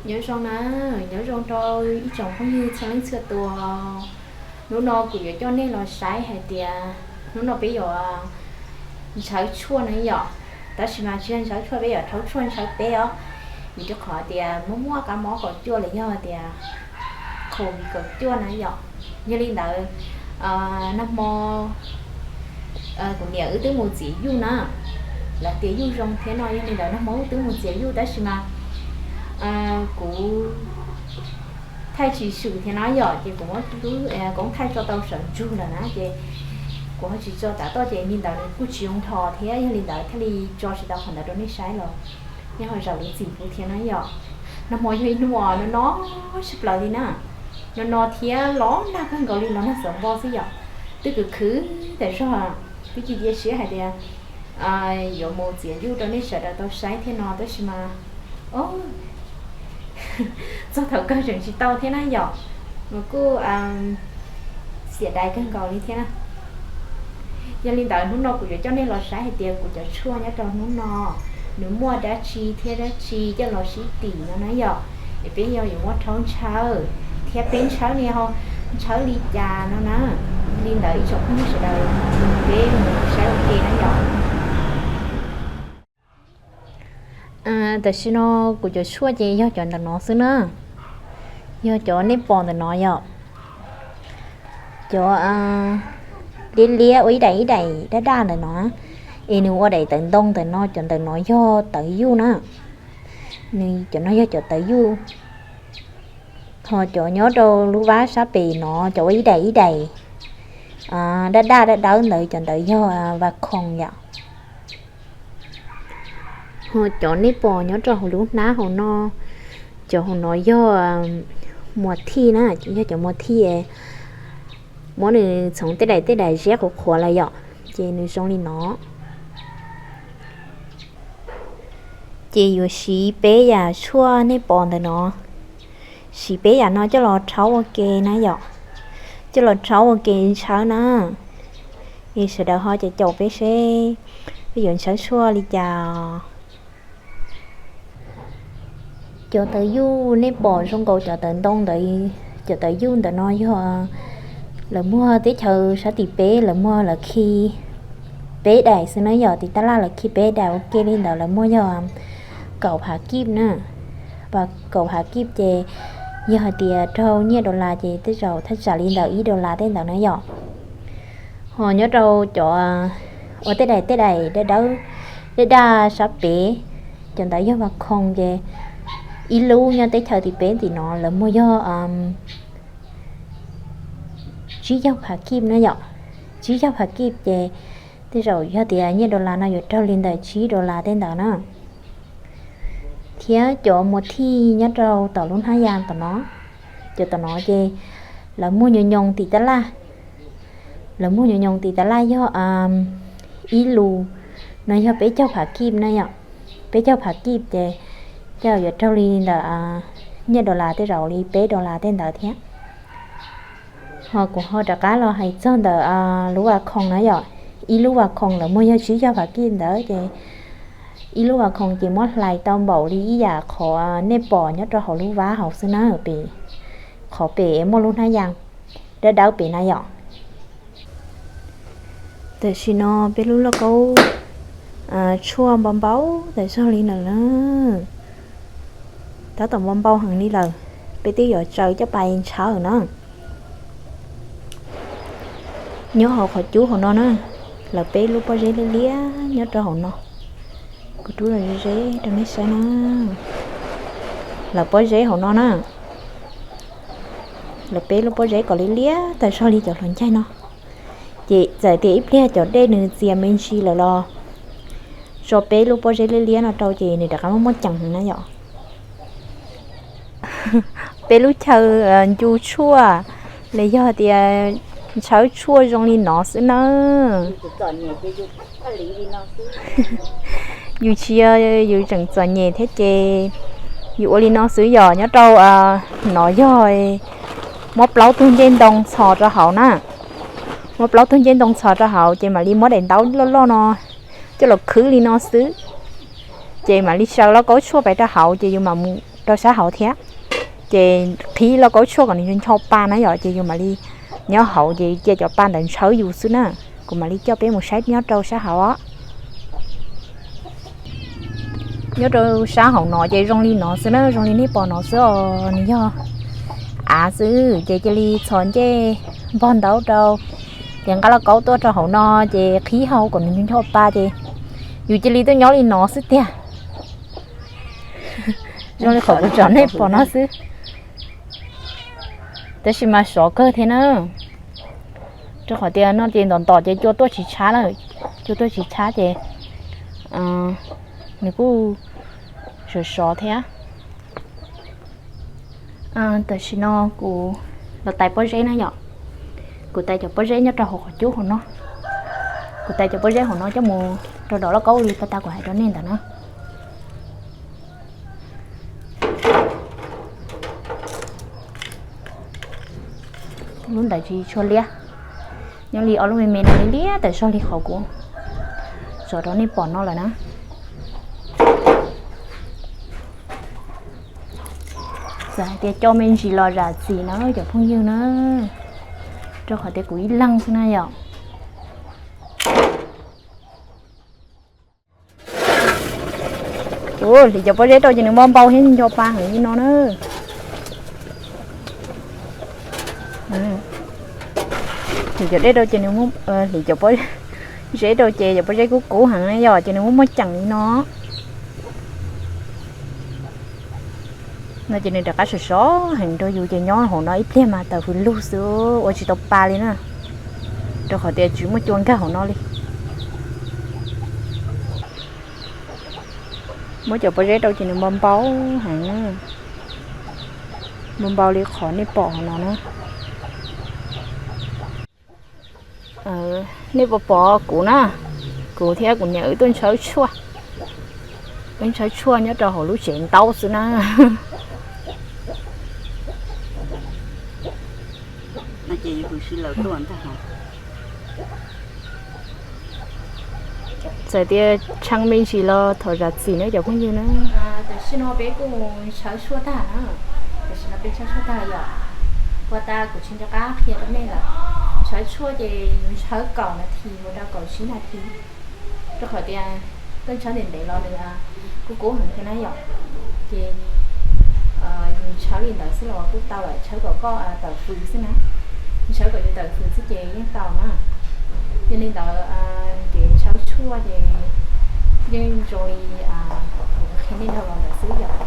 Nyob zoo na, nyob zoo rau ib tsoom phooj ywg txhua leej txhua tus. Hnub no kuv yuav coj nej los saib hais tias hnub no peb yuav ntshawb tshuaj na yom. Tab sis mas tsis yog ntshawb tshuaj, peb yuav rhaub tshuaj ntshawb peb os. Vim rau qhov tias muaj muaj kab mob kaum cuaj los yog tias COVID kaum cuaj na yom. Yog li ntawd, nag hmo kuv niam wb twb mus txiav yuj na, lawv tias yuj zoo thiab no, yog li ntawd nag hmo wb twb mus txiav yuj tab sis mas kuv thaij tsis swm thiab na yom, ces kuv muab koob thaij tso tau sawv ntsug lawm na, ces kuv ho tsis tso tav toj ces li ntawd nws kuj tsis zoo nrho thiab, yog li ntawd thiaj li tso tsis tau qhov ntawd rau nej saib los nej ho zaum lub txim pub thiab na yom. Nag hmo yog ib hnub no no tshaj plaws li na, no no thiab los nag kawg nkaus li, los nag xob npo xwb yom. Twb khwv khwv tas zog, twb cia cia siab hais tias yuav mus txiav yuj rau nej sawv daws tau saib thiab no tab sis mas txog thaum kawg tseem tsis tau thiab na yom. Mas kuj xiam dais kawg nkaus li thiab na. Yog li ntawd hnub no kuv yuav coj nej los saib hais tias kuv cov tshuaj nyob rau hnub no nws muaj dab tsi thiab dab tsi coj los sib tim no na yom. Es peb yog yuav muab rhaub ntshawb thiab peb ntshawb ne ho ntshawb li cas no na. Li ntawd ib tsoom phooj ywg sawv daws, peb mus saib ua ke na yom. Tam sim no kuv cov tshuaj ces yog cov ntawm no xwb na, yog cov nej pom ntawm no yom. Cov liab liab ua ib daim ib daim daj daj ntawm no, es nws ua daim tawv ntoo ntawm no, cov ntawm no yog tawv yuj na. Nws cov no yog cov tawv yuj. Ho cov nyob rau lub vab sab pem no cov ua ib daim ib daim daj daj dawb dawb ntawd, cov ntawd yog vas khoom yom. Ho cov nej pom nyob rau hauv lub hnab hauv no, cov hauv no yog muas thij na, yog cov muas thij, muab nws txhoov tej daim tej daim ziab qhuav qhuav lawm yom, ces nws zoo li no. Ces yuav siv peb yam tshuaj nej pom ntawm no, siv peb yam no coj los rhaub ua ke na yom, coj los rhaub ua ke ntshawb na. Es sawv daws ho caum caum peb seb peb yuav ntshawb tshuaj li cas. Cov tawv yuj nej pom zoo nkaus cov tawv ntoo ntawd, cov tawv yuj ntawm no yog lawv muag teb chaws sab tim peb lawv muag lawv khi peb daim xwb na yom, tim tab laj lawv khi peb daim ua ke li ntawd lawv muag yog kaum phav kib na. Kaum phav kib ces yog hais tias raug nyiaj dollar ces tej zaum thaj tsam li ntawm ib dollar tej ntawd na yom. Ho nyob rau cov ua tej daim tej daim daj dawb daj daj sab pem, cov ntawd yog vas khoom ces ib lub nyob teb chaws tim peb tim no lawv muag yog tsib caug phav kib na yom. Tsib caug phav kib ces tej zaum yog tias nyiaj dollar no yuav raug li ntawm tsib dollar tej ntawd na. Thiab cov muas thij nyob rau tom lub hnab ya tom no, cov tom no ces lawv muag nyoos nyoos tim tab laj. Lawv muag nyoos nyoos tim tab laj yog ib lus no yog peb caug phav kib na yom. Peb caug phav kib ces tej zaum yuav raug li ntawm nyiaj dollar tej zaum li peb dollar tej ntawd thiab. Ho kuv ho rov qab los hais txog ntawm lub vas khoom na yom. Ib lub vas khoom lawv muag yog tsib caug phav kib ntawd ces ib lub vas khoom ces muab hlais tau npaum li ib yam qhov nej pom nyob rau hauv lub vab hauv xwb na, pem qhov pem muaj lub hnab ya dawb dawb pem na yom. Tam sim no peb lub lauj kaub tshuaj npau npau tas zog li ntawm na. Tab tom npau npau heev li lawm, peb twb yuav tsaws coj pais ntshawb na. Nyob hauv qhov cub hauv no na, lawv peb lub pob zeb liab liab nyob rau hauv no. Kuv rub los ze ze rau nej saib na. Lawv pob zeb hauv no na, lawv peb lub pob zeb kom liab liab tas zog li cov hluas ncaig no. Ces txawm tias ib pliag cov dej nws txias me ntsis lawm los tso peb lub pob zeb liab liab no rau ces nws rov qab muaj muaj ceem na yom. Peb lub chaw ncu tshuaj los yog tias ntshawb tshuaj zoo li no xwb na. Yus tsis yog yus tseem txom nyem thiab ces yus ua li no xwb yom. Nyob rau no yog muab plaub tug ncej ntoo txhos rau hauv na. Muab plaub tug ncej ntoo txhos rau hauv ces mam li muab daim ntaub loj loj no coj los khwb li no xwb. Ces mam li xyaw lauj kaub tshuaj pais rau hauv ces yus mam mus rau sab hauv thiab. Ces qhib lauj kaub tshuaj kom nws ncho pa na yom, ces yus mam li nyob hauv ces cia cov pa ntawd ntshawb yus xwb na. Kuv mam li coj peb mus saib nyob rau sab hauv os. Nyob rau sab hauv no ces zoo li no xwb na, zoo li nej pom no xwb os, nws yog av xwb ces cia li txhos ncej npog ntaub rau, ces nqa lauj kaub tuaj rau hauv no ces qhib hau kom nws ncho pa ces yus cia li tuaj nyob li no xwb tiag. Zoo li qhov kuv tsom nej pom no xwb. Tab sis mas sov kawg thiab na, rau qhov tias no ces ntom ntom ces cua tuaj tsis tshab lawm, cua tuaj tsis tshab ces nws kuj sov sov thiab. Tam sim no kuv los tais pob zeb na yom, kuv tais cov pob zeb nyob rau hauv qhov cub hauv no, kuv tais cov pob zeb hauv no coj mus rau dov lauj kaub li pas tas kuv hais rau nej ntawd na. Lub ntawd tsis tshua liab, nyob li ob lub me me no li liab tawm zog li qhov kuv tsom rau nej pom no lawm na. Txawm hais tias coj me ntsis los zam txim na cov phooj ywg na, rau qhov tias kuv ib leeg xwb na yom. Ua hliv cov pob zeb rau ces nws npau npau thiab ncho pa heev li no na. Hliv cov dej rau ces nws, hliv cov pob zeb rau ces cov pob zeb kub kub heev na yom, ces nws muaj muaj ceem li no. No ces nws rov qab sov sov heev rau yus ces nyob hauv no ib pliag mas tawm fws lug xwb ua tsis tau pa li na, rau qhov tias tsis muaj cua nkag hauv no li. Muab cov pob zeb rau ces nws npau npau heev, npau npau li qhov nej pom hauv no na. Nej puas pom kuv na, kuv thiab kuv niam wb tuaj ntshawb tshuaj, wb ntshawb tshuaj nyob rau hauv lub tsev ntaub xwb na. Txawm tias tshee me ntsis los thov zam txim na cov phooj ywg na. Tam sim no peb kuj mus ntshawb tshuaj tag na, tam sim no peb ntshawb tshuaj tag yom. Ua tas kuv tsis nco qab qhia rau nej lawm, ntshawb tshuaj ces yus ntshawb kaum nas this mus rau kaum tsib nas this, rau qhov tias koj ntshawb ntev ntev los nws kuj kub heev thiab na yom. Ces yus ntshawb li ntawd xwb los kuj tau lawm, ntshawb kom koj tawm fws xwb na, ntshawb kom yus tawm fws xwb ces yeej tau na. Yog li ntawd ces ntshawb tshuaj ces yeej zoo li kuv qhia nej dhau los ntawd xwb yom.